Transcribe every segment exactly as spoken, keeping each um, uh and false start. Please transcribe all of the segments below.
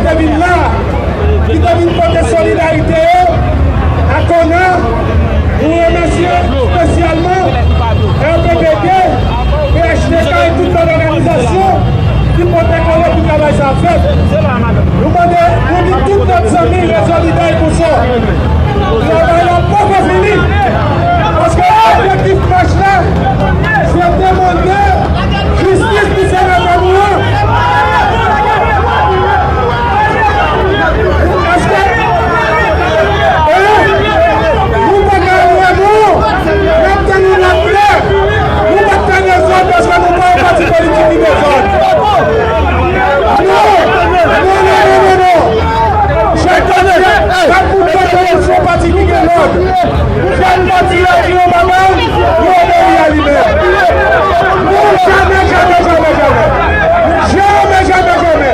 te vin la, ki te vin pote solidarite yo ak ona. Nou remèsye espesyalman R P P D, P H T K e tout lòt òganizasyon ki pote kò yo pou travay sa fèt. Nou mande, nou di tout lòt zanmi Rezo Lidè e konsò, travay la poko fini. Paske objektif mach la, se demande jistis pou senatè nou an. Èske, eh, nou pa ka wè non, n ap tann yon lòt lè. Nou p ap fè dezòd paske nou pa yon pati politik ki dezòd. Non, non, non, non, non, non. Chak kote, chak moun kote nou se yon pati ki gen lòd. Chak pati la di yon bagay, nou obeyi a li menm. Non, jamè, jamè, jamè, jamè. Jamè, jamè, jamè.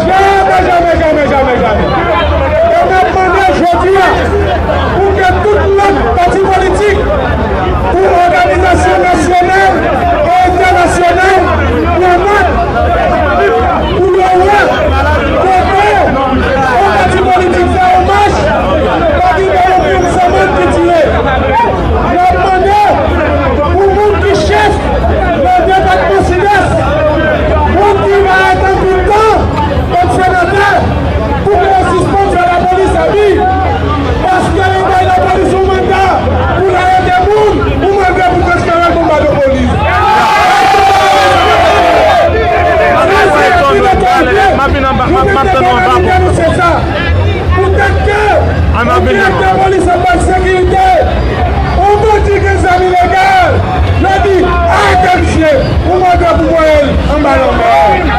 Jamè, jamè, jamè, jamè, jamè. E m ap mande jodi a pou ke tout lòt pati politik, pou òganizasyon nasyonal e entènasyonal, pou yo wè, pou yo wè kote yon pati politik fè yon mach, pa gen okenn sanmòn ki tire. N ap mande pou moun ki chèf nan depatman Sidès, moun ki parèt anpil tan kòm senatè, pou ke yo sispann fè lapolis abi. Paske yo bay lapolis yon manda pou l arete moun, yon manda pou transfere l kòm badon polis. Sa se abit otorite. Nou mete kò nan lidè nou, se sa. Poutèt ke yon direktè polis ap bay sekirite, yon bandi gen zam ilegal, yo di, arete misye, yon manda pou voye l anba lanmè.